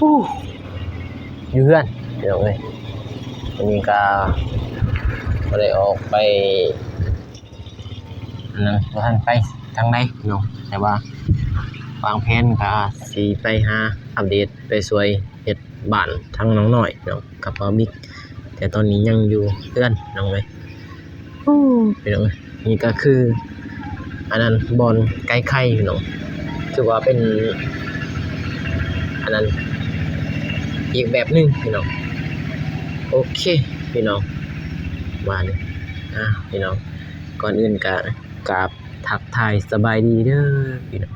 ຢູ່ເຮືອນພີ່ນ້ອງເອີຍ. ມື້ນີ້ກໍບໍ່ໄດ້ອອກໄປ ອັນນັ້ນ ບໍ່ທັນໄປທາງໃດພີ່ນ້ອງ ແຕ່ວ່າວາງແຜນກໍຊິໄປຫາອັບເດດ ໄປຊ່ວຍເຮັດບ້ານທາງນ້ອງນ້ອຍເນາະ ກັບບ່າວມິກ ແຕ່ຕອນນີ້ຍັງຢູ່ເຮືອນພີ່ນ້ອງເອີຍ. ໂອ້ ພີ່ນ້ອງເອີຍ ນີ້ກໍຄື ອັນນັ້ນ ບ່ອນໄກ່ໄຂ່ພີ່ນ້ອງ ຖືວ່າເປັນ ອັນນັ້ນ ອີກແບບໜຶ່ງພີ່ນ້ອງ. ໂອເຄພີ່ນ້ອງ ວ່ານີ້ ອ່າ ພີ່ນ້ອງ ກ່ອນອື່ນກໍກາບທັກທາຍສະບາຍດີເດີພີ່ນ້ອງ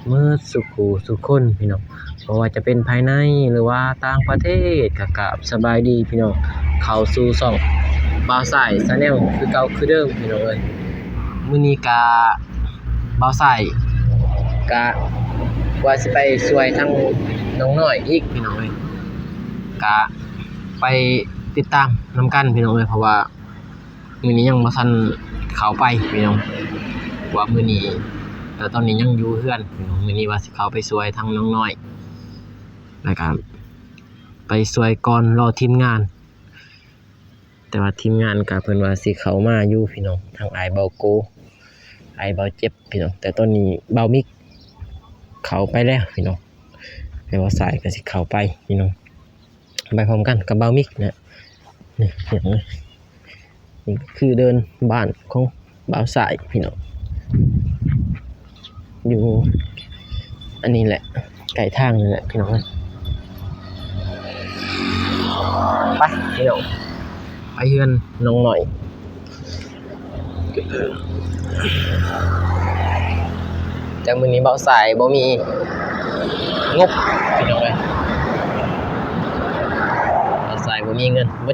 ເໝິດສູ່ຄູ່ສູ່ຄົນພີ່ນ້ອງ ບໍ່ວ່າຈະເປັນພາຍໃນ ຫຼືວ່າຕ່າງປະເທດ ກໍກາບສະບາຍດີພີ່ນ້ອງ ເຂົ້າສູ່ຊ່ອງບ່າວຊາຍ Channel ຄືເກົ່າຄືເດີມພີ່ນ້ອງເອີຍ. ມື້ນີ້ກະ ບ່າວຊາຍກະວ່າຊິໄປຊ່ວຍທາງນ້ອງນ້ອຍອີກພີ່ນ້ອງເອີຍ ກະໄປຕິດຕາມນຳກັນພີ່ນ້ອງເອີຍ ເພາະວ່າ ມື້ນີ້ຍັງບໍ່ທັນເຂົ້າໄປພີ່ນ້ອງ ວ່າມື້ນີ້ ແຕ່ຕອນນີ້ຍັງຢູ່ເຮືອນພີ່ນ້ອງ. ມື້ນີ້ວ່າຊິເຂົ້າໄປຊ່ວຍທາງນ້ອງນ້ອຍ ແລ້ວກະໄປຊ່ວຍກ່ອນ ລໍທີມງານ ແຕ່ວ່າທີມງານກະເພິ່ນວ່າຊິເຂົ້າມາຢູ່ພີ່ນ້ອງ ທາງອ້າຍເບົາໂກ ອ້າຍເບົາເຈັບພີ່ນ້ອງ. ແຕ່ຕອນນີ້ບ່າວມິກເຂົ້າໄປແລ້ວພີ່ນ້ອງ ແຕ່ວ່າສາຍກະຊິເຂົ້າໄປພີ່ນ້ອງ ໄປພ້ອມກັນກັບບ່າວມິກນະ. ນີ້ພີ່ນ້ອງເອີຍ ນີ້ຄືເດີ່ນບ້ານຂອງບ່າວຊາຍພີ່ນ້ອງ ຢູ່ອັນນີ້ແຫຼະ ໃກ້ທາງນີ້ແຫຼະພີ່ນ້ອງເອີຍ. ໄປພີ່ນ້ອງ ໄປເຮືອນນ້ອງນ້ອຍ. ແຕ່ມື້ນີ້ບ່າວຊາຍບໍ່ມີງົບພີ່ນ້ອງເອີຍ ບ່າວຊາຍບໍ່ມີເງິນ ບໍ່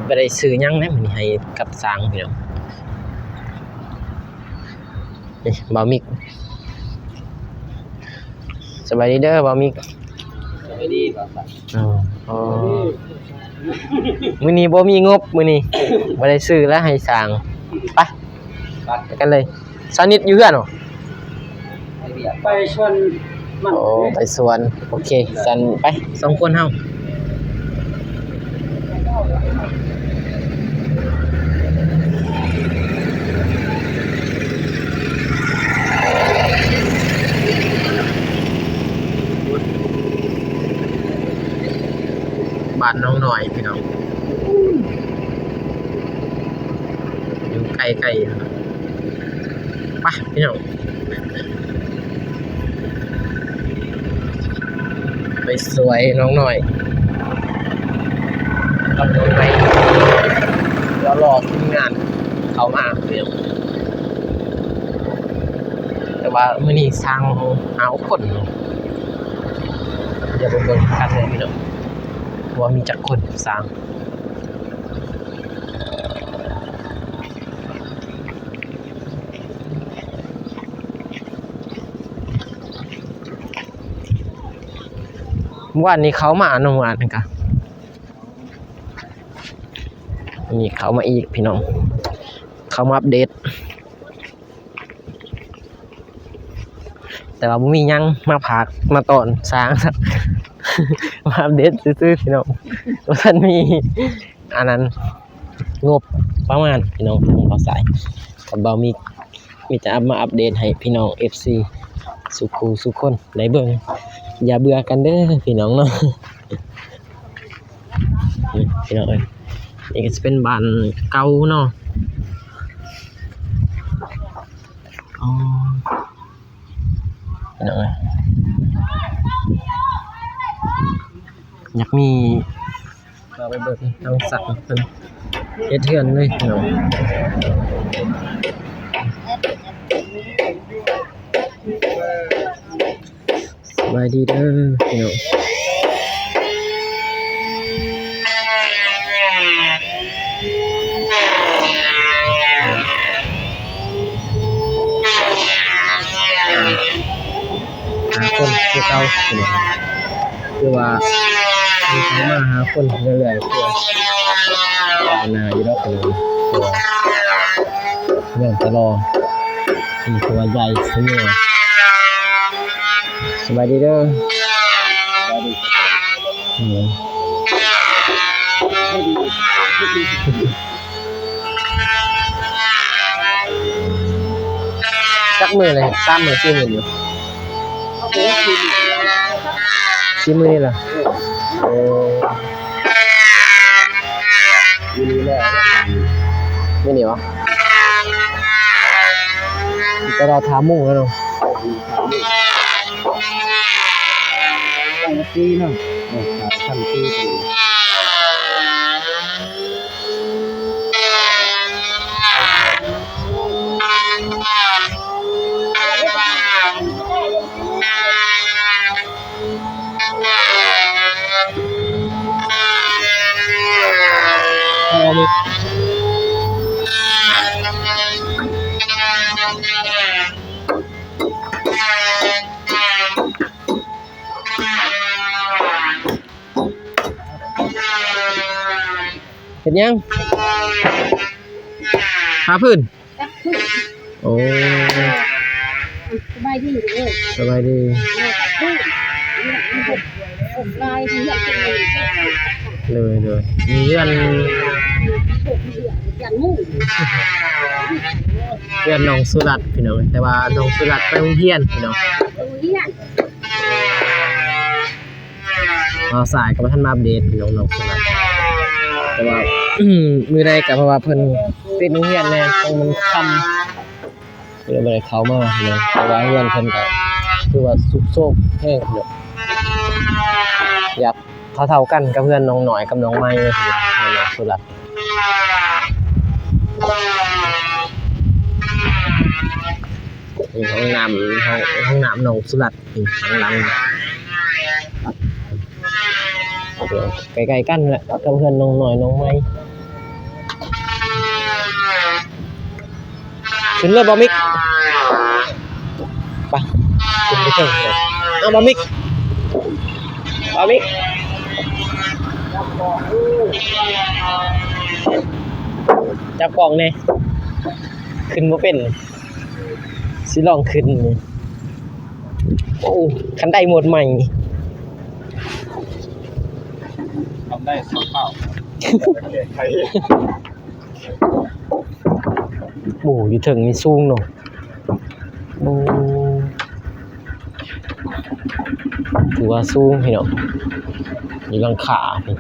ບໍ່ໄດ້ຊື້ຫຍັງເດ້ມື້ນີ້ ໃຫ້ກັບຊ່າງພີ່ນ້ອງ. ນີ້ບ່າວມິກ ສະບາຍດີເດີບ່າວມິກ. ສະບາຍດີບ່າວຊາຍ. ອໍ ອໍ ມື້ນີ້ບໍ່ມີງົບ ມື້ນີ້ບໍ່ໄດ້ຊື້ແລ້ວໃຫ້ຊ່າງ. ໄປ ໄປກັນເລີຍ. ຊາວນິດຢູ່ເຮືອນບໍ່? ໄປສວນມັນ. ໂອ້ ໄປສວນ. ໂອເຄ ຊັ້ນໄປສອງຄົນເຮົາ. ບ້ານນ້ອງນ້ອຍພີ່ນ້ອງ ຢູ່ໃກ້ໆ ໄປພີ່ນ້ອງ ໄປຊ່ວຍນ້ອງນ້ອຍກັບນ້ອງໃໝ່ ແລ້ວລໍທີມງານເຂົ້າມາພີ່ນ້ອງ. ແຕ່ວ່າມື້ນີ້ຊ່າງຫ້າຫົກຄົນ ດຽວໄປເບິ່ງກັນເລີຍພີ່ນ້ອງ ວ່າມີຈັກຄົນຊ່າງ. ມື້ວານນີ້ເຂົ້າມາເນາະ ມື້ວານນີ້ກະ ນີ້ເຂົ້າມາອີກພີ່ນ້ອງ ເຂົ້າມາອັບເດດ ແຕ່ວ່າບໍ່ມີຫຍັງມາຝາກມາຕ້ອນຊ່າງ ມາອັບເດດຊື່ໆ ພີ່ນ້ອງ ບໍ່ທັນມີອັນນັ້ນ ງົບປະມານພີ່ນ້ອງ ທາງບ່າວຊາຍກັບບ່າວມິກ ມີແຕ່ເອົາມາອັບເດດໃຫ້ພີ່ນ້ອງເອັຟຊີສູ່ຄູ່ສູ່ຄົນໄດ້ເບິ່ງ. ຢ່າເບື່ອກັນເດີພີ່ນ້ອງເນາະ ນີ້ພີ່ນ້ອງເອີຍ ນີ້ກໍຊິເປັນບ້ານເກົ່າເນາະ. ອໍ ພີ່ນ້ອງເອີຍ ຢາກມີ ເຂົ້າໄປເບິ່ງທາງສັກເພິ່ນເຮັດເຮືອນເລີຍພີ່ນ້ອງ. ສະບາຍດີເດີພີ່ນ້ອງ ຫ້າຄົນຄືເກົ່າພີ່ນ້ອງ ຄືວ່າມີເຂົ້າມາຫ້າຄົນເລື້ອຍໆ ຄືວ່າໜ້າຢູ່ດອກພີ່ນ້ອງ ເພາະວ່າເລື່ອງຕະຫຼໍ່ ນີ້ຄືວ່າໃຫຍ່ຊຸມນີ້. ສະບາຍດີເດີ ສະບາຍດີ. ອືມ ຈັກມື້ແລ້ວ? ສາມມື້ ສີ່ມື້ຢູ່ ສີ່ມື້ນີ້ລະ. ເອີ ມື້ນີ້ແຫຼະ ມື້ນີ້ຫວາ? ແຕ່ວ່າຖາມໝູ່ແລ້ວເນາະ ຕັ້ງແຕ່ຕີໜຶ່ງ ເອີ ຕັ້ງແຕ່ຕີໜຶ່ງ. ເຮັດຫຍັງ? ຜ້າພື້ນ. ໂອ້ ສະບາຍດີເດີ ສະບາຍດີ. ໂດຍ ໂດຍ ມີເຮືອນ ເຮືອນນ້ອງສຸລັດພີ່ນ້ອງ ແຕ່ວ່ານ້ອງສຸລັດໄປໂຮງຮຽນພີ່ນ້ອງ. ບ່າວສາຍກໍບໍ່ທັນມາອັບເດດພີ່ນ້ອງ ນ້ອງສຸລັດ ແຕ່ວ່າ ມື້ໃດກໍເພາະວ່າເພິ່ນປິດໂຮງຮຽນແດ່ ຕ້ອງມັນຄ່ຳ ກໍເລີຍບໍ່ໄດ້ເຂົ້າມາພີ່ນ້ອງ. ແຕ່ວ່າເຮືອນເພິ່ນກໍຖືວ່າຊຸດໂຊມແຮງພີ່ນ້ອງ ຢາກເທົ່າໆກັນກັບເຮືອນນ້ອງນ້ອຍກັບນ້ອງໃໝ່ເລີຍພີ່ນ້ອງ ເຮືອນນ້ອງສຸລັດ. ຫ້ອງນ້ຳ ຫ້ອງ ຫ້ອງນ້ຳນ້ອງສຸລັດ ນີ້ ທາງຫຼັງ ໃກ້ໆກັນແຫຼະກັບເຮືອນນ້ອງນ້ອຍນ້ອງໃໝ່. ຂຶ້ນເລີຍບ່າວມິກ ໄປ ຂຶ້ນໄປເທິງເລີຍ. ເອົາ ບ່າວມິກ ບ່າວມິກ ຈັບກ້ອງແດ່ ຂຶ້ນບໍ່ເປັນ ຊິລອງຂຶ້ນ. ໂອ້ ຄັນໄດໂໝດໃໝ່ ຄັນໄດສອງເຕົ້າ. ໂອ້ ຢູ່ເທິງນີ້ສູງເນາະ. ໂອ້ ຖືວ່າສູງພີ່ນ້ອງ ຢູ່ຫຼັງຄາພຸ້ນ.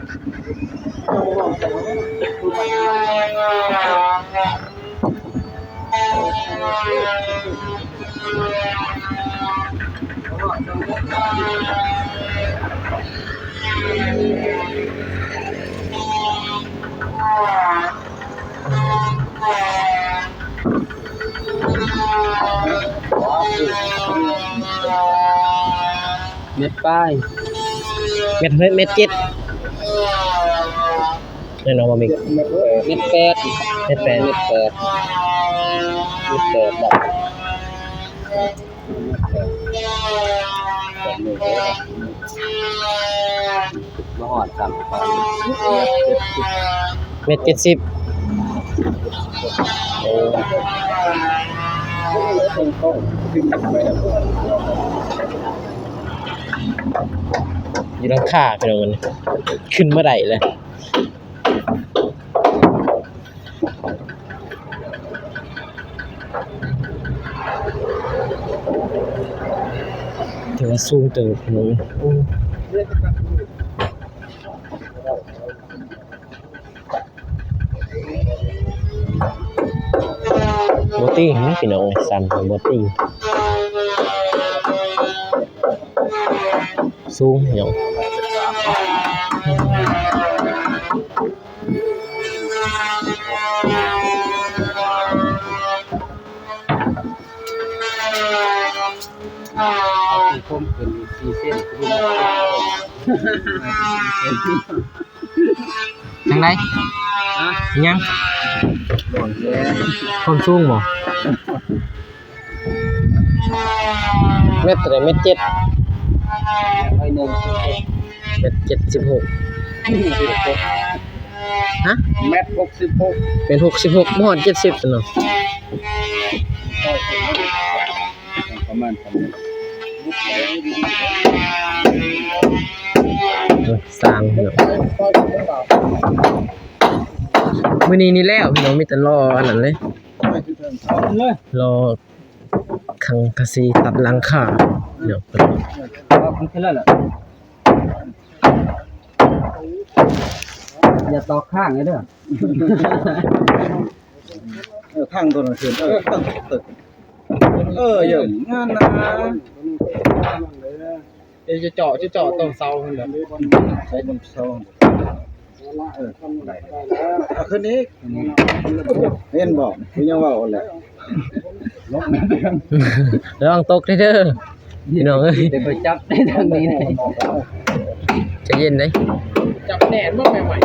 ແມັດປາຍ ແມັດ ເຮັດແມັດເຈັດ ແມ່ນບໍ່ ບໍ່ມີ ແມັດແປດ ແມັດແປດ ແມັດແປດ ແມັດແປດ ແບບນີ້ເດ້ ບໍ່ຮອດສາມສິບ ແມັດເຈັດສິບ ແມັດເຈັດສິບ. ໂອ້ ຢູ່ຫຼັງຄາພີ່ນ້ອງ ມັນຂຶ້ນມາໄດ້ແລ້ວ. ຖືວ່າສູງເຕີບພີ່ນ້ອງ. ໂອ້ ບໍ່ຕີງພີ່ນ້ອງ ສັ່ນບໍ່ຕີງ. ສູງຫຍັງ ເອົາເປັນຄົມຂຶ້ນອີກສີ່ເຊັນ ຈັ່ງໃດ? ຮະ? ຫຍັງ? ຄວາມສູງບໍ່? ແມັດເທົ່າໃດ? ແມັດເຈັດ ແມັດເຈັດສິບຫົກ ຮະ? ແມັດຫົກສິບຫົກ ເປັນຫົກສິບຫົກ ບໍ່ຮອດເຈັດສິບຊັ້ນເນາະ ປະມານ ປະມານ. ສ້າງເນາະ ມື້ນີ້ນີ້ແລ້ວພີ່ນ້ອງ ມີແຕ່ລໍອັນນັ້ນເລີຍ ລໍສັງກະສີຕັດຫຼັງຄາເນາະ ເອົາຂອງເພິ່ນເລີຍລະ ຢ່າຕອກຄ້າງເດີ ເອີ ທາງຕົວນັ້ນຂຶ້ນ ເອີ ເອີ ຢ່າງນັ້ນນະ ເອີ ຈະເຈາະ ຈະເຈາະຕົ້ນເສົາຫັ້ນແຫຼະ ໃສ່ຕົ້ນເສົາ ເອີ ໄດ້ ເອົາຂຶ້ນອີກ ເຫັນບໍ່ ຄືຍັງເວົ້າແຫຼະ ລະວັງຕົກເດີ ພີ່ນ້ອງເອີຍ ໄດ້ໄປຈັບໄດ້ທາງນີ້ ໃຈເຢັນເດ້ ຈັບແໜ້ນບໍ່ແມ່ໃໝ່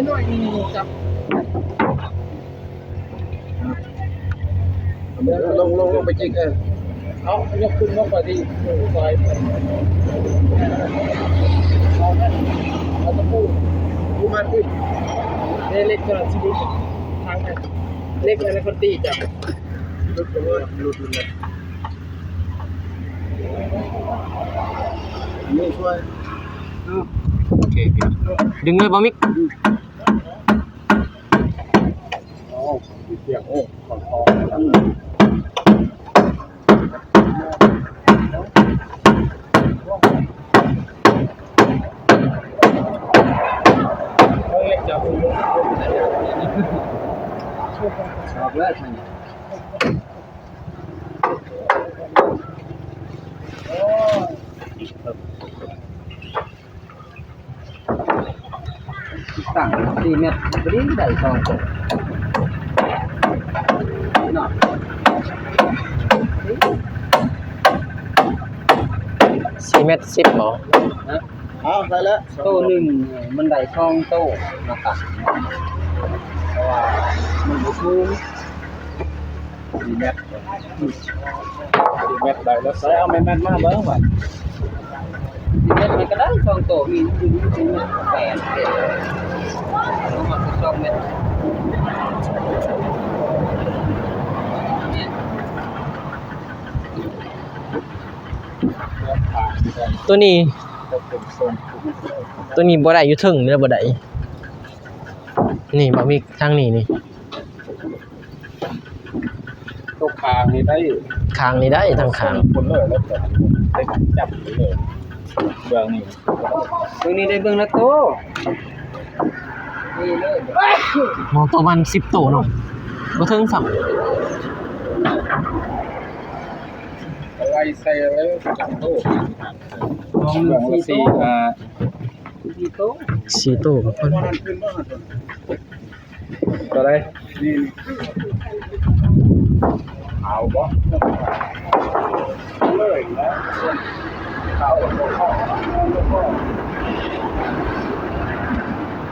ນ້ອຍໆ ຈັບ ລົງ ລົງ ລົງໄປຈິກ ເອີ ເອົາ ຍົກຂຶ້ນມາກ່ອນດີ ຊ່ອຍ ເອົາຕະປູ ປູມາຕິ ເດ ເຫຼັກກະຊິຫຼຸດ ທາງນັ້ນ ເຫຼັກອັນນັ້ນເຂົາຕີຈັບ ຫຼຸດ ຫຼຸດ ຫຼຸດ ນີ້ຊ່ອຍ ໂອເຄ ດຶງເລີຍບໍ່ມິກ ອອກເລີຍ ຕັ້ງສີ່ແມັດ ພໍດີໄດ້ສອງໂຕ ເນາະ ສີ່ແມັດສິບບໍ? ຮະ? ເອົາ ໄດ້ແລ້ວ ໂຕໜຶ່ງມັນໄດ້ສອງໂຕເນາະ ເພາະວ່າມັນບໍ່ສູງ ສີ່ແມັດ ສີ່ແມັດໄດ້ແລ້ວ ໃສ່ເອົາແມ່ນແມັດມາເບິ່ງບາດ ສີ່ແມັດມັນກະໄດ້ສອງໂຕ ມີຢູ່ສີ່ແມັດແປດ ປະມານສອງແມັດ ໂຕນີ້ ໂຕນີ້ບໍ່ໄດ້ ຢູ່ເທິງນີ້ບໍ່ໄດ້ ນີ້ ບໍ່ມີທາງນີ້ນີ້ ໂຕຂ້າງນີ້ໄດ້ ຂ້າງນີ້ໄດ້ ທາງຂ້າງ ຄົນເລີຍ ແລ້ວກໍໄດ້ຈັບເລີຍ ເບື້ອງນີ້ ເບື້ອງນີ້ໄດ້ເບິ່ງລະໂຕ ນີ້ເລີຍ ມອງໂຕປະມານສິບໂຕເນາະ ບໍ່ເຖິງຊ້ຳ ໄລ່ໃສ່ເລີຍ ໂຕ ມອງໜຶ່ງ ເບື້ອງລະສີ່ ສີ່ ຫ້າ ສີ່ໂຕ ສີ່ໂຕ ເທົ່າໃດ? ນີ້ ເອົາບໍ່? ເລີຍນະ ເອົາບໍ່?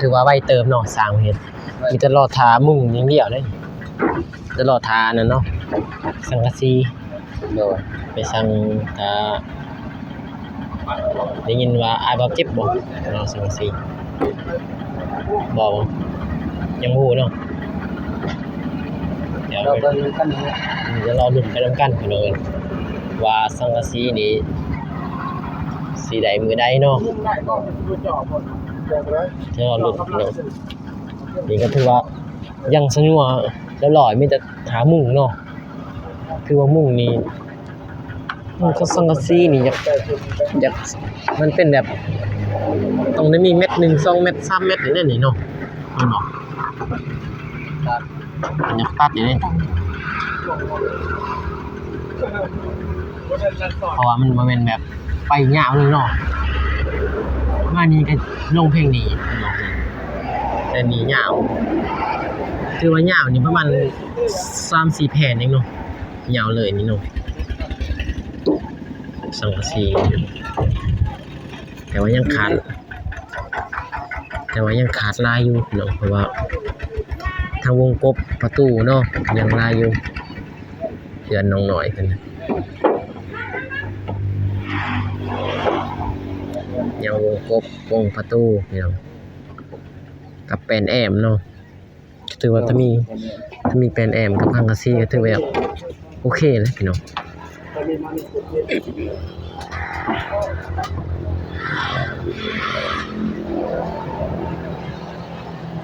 ຖືວ່າໄວເຕີບເນາະ ສ້າງເຮັດ ມີແຕ່ລໍຖ້າມຸງຢ່າງດຽວເດ້ ແຕ່ລໍຖ້າອັນນັ້ນເນາະ ສັງກະສີ ໂດຍ ໄປສັ່ງ ຖ້າໄດ້ຍິນວ່າອ້າຍບ່າວຈິບບໍ ເອົາສັງກະສີ ບໍ່ ຍັງບໍ່ຮູ້ເນາະ ດຽວ ລໍເບິ່ງນຳກັນເນາະ ອືມ ດຽວລໍລຸ້ນໄປນຳກັນພີ່ນ້ອງເອີຍ ວ່າສັງກະສີນີ້ຊິໄດ້ມື້ໃດເນາະ ດຽວລໍລຸ້ນເນາະ ນີ້ກໍຖືວ່າຍັງສະຫຍວ ລຽບລ້ອຍ ມີແຕ່ຖ້າມຸງເນາະ ຄືວ່າມຸງນີ້ ມຸງຂອງສັງກະສີນີ້ ຢາກ ຢາກ ມັນເປັນແບບ ຕ້ອງໄດ້ມີແມັດໜຶ່ງ ສອງແມັດ ສາມແມັດນີ້ແຫຼະນີ້ເນາະ ແມ່ນບໍ່? ຢາກຕັດຢູ່ເດ້ ເພາະວ່າມັນບໍ່ແມ່ນແບບ ໄປຍາວເລີຍເນາະ ມານີ້ກໍລົງພຽງນີ້ເນາະ ແຕ່ນີ້ຍາວ ຖືວ່າຍາວນີ້ປະມານສາມສີ່ແຜ່ນເອງເນາະ ຍາວເລີຍນີ້ເນາະ ສັງກະສີ ແຕ່ວ່າຍັງຂາດ ແຕ່ວ່າຍັງຂາດຫຼາຍຢູ່ເນາະ ເພາະວ່າທາງວົງກົບປະຕູເນາະ ຍັງຫຼາຍຢູ່ ເຮືອນນ້ອງນ້ອຍເພິ່ນ ຍັງວົງກົບ ວົງປະຕູພີ່ນ້ອງ ກັບແປ້ນແອ້ມເນາະ ກໍຖືວ່າຖ້າມີ ຖ້າມີແປ້ນແອ້ມກັບສັງກະສີກໍຖືວ່າໂອເຄແລ້ວພີ່ນ້ອງ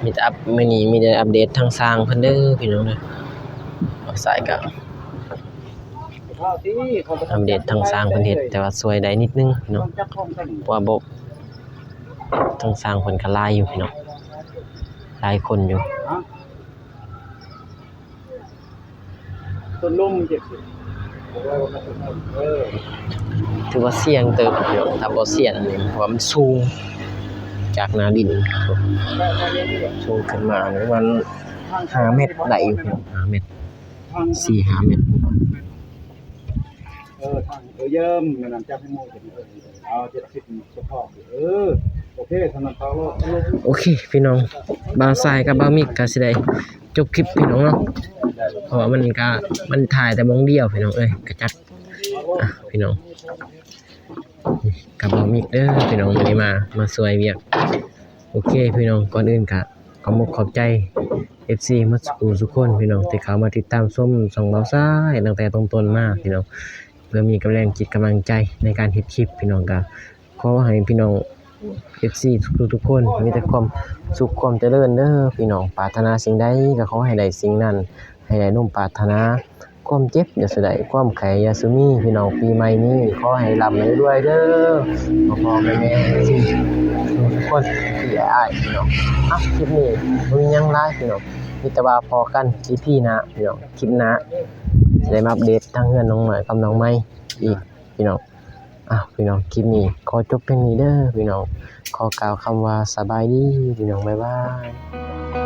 ມີແຕ່ອັບ ມື້ນີ້ມີແຕ່ອັບເດດທາງຊ່າງເພິ່ນເດີພີ່ນ້ອງເດີ. ບ່າວຊາຍກໍອັບເດດທາງຊ່າງເພິ່ນເຮັດ ແຕ່ວ່າຊ່ວຍໄດ້ນິດໜຶ່ງພີ່ນ້ອງ ເພາະວ່າບໍ່ ທາງຊ່າງເພິ່ນກໍຫຼາຍຢູ່ພີ່ນ້ອງ ຫຼາຍຄົນຢູ່. ຕົ້ນລົມເຈັດສິບ ຖືວ່າສ່ຽງເຕີບຢູ່ ຖ້າບໍ່ສ່ຽງນີ້ ເພາະວ່າມັນສູງຈາກໜ້າດິນ ສູງຂຶ້ນມາປະມານຫ້າແມັດໄດ້ຢູ່ ຫ້າແມັດ ສີ່ຫ້າແມັດ. ເອີ ທາງ ເອີ ຢ້ຽມ ແນະນຳຈັກໃຫ້ໝູ່ ເອີ ເອົາເຈັດສິບສະເພາະ ເອີ ໂອເຄ ສຳລັບເຂົາໂລດ ໂອເຄພີ່ນ້ອງ ບ່າວຊາຍກັບບ່າວມິກກໍຊິໄດ້ຈົບຄລິບພີ່ນ້ອງເນາະ ເພາະວ່າມັນກໍ ມັນຖ່າຍແຕ່ບ່ອນດຽວພີ່ນ້ອງເອີຍ ກະຈັກ ອ່ະ ພີ່ນ້ອງ ກັບບ່າວມິກເດີພີ່ນ້ອງ ມື້ນີ້ມາ ມາຊ່ວຍວຽກ. ໂອເຄພີ່ນ້ອງ ກ່ອນອື່ນກະ ຂອບອົກຂອບໃຈເອັຟຊີໝົດສູ່ຜູ້ສູ່ຄົນພີ່ນ້ອງ ທີ່ເຂົ້າມາຕິດຕາມຊົມຊ່ອງບ່າວຊາຍຕັ້ງແຕ່ຕົ້ນໆມາພີ່ນ້ອງ ເພື່ອມີກຳລັງຈິດກຳລັງໃຈໃນການເຮັດຄລິບພີ່ນ້ອງ. ກໍຂໍໃຫ້ພີ່ນ້ອງເອັຟຊີທຸກໆຄົນ ມີແຕ່ຄວາມສຸກຄວາມຈະເລີນເດີພີ່ນ້ອງ. ປາດຖະໜາສິ່ງໃດກໍຂໍໃຫ້ໄດ້ສິ່ງນັ້ນ ໃຫ້ໄດ້ສົມປາດຖະໜາ. ຄວາມເຈັບຢ່າສູ່ໄດ້ ຄວາມໄຂ້ຢ່າສູ່ມີພີ່ນ້ອງ. ປີໃໝ່ນີ້ຂໍໃຫ້ລ່ຳໃຫ້ລວຍເດີ ພໍ່ໆແມ່ໆເອັຟຊີທຸກຄົນ ພີ່ໆອ້າຍໆພີ່ນ້ອງ. ອ່ະ ຄລິບນີ້ບໍ່ມີຫຍັງຫຼາຍພີ່ນ້ອງ ມີແຕ່ວ່າພໍ້ກັນອີພີໜ້າພີ່ນ້ອງ. ຄລິບໜ້າຊິໄດ້ມາອັບເດດທາງເຮືອນນ້ອງນ້ອຍກັບນ້ອງໃໝ່ອີກພີ່ນ້ອງ. ອ່ະ ພີ່ນ້ອງ ຄລິບນີ້ຂໍຈົບພຽງນີ້ເດີພີ່ນ້ອງ ຂໍກ່າວຄຳວ່າສະບາຍດີພີ່ນ້ອງ ບາຍບາຍ.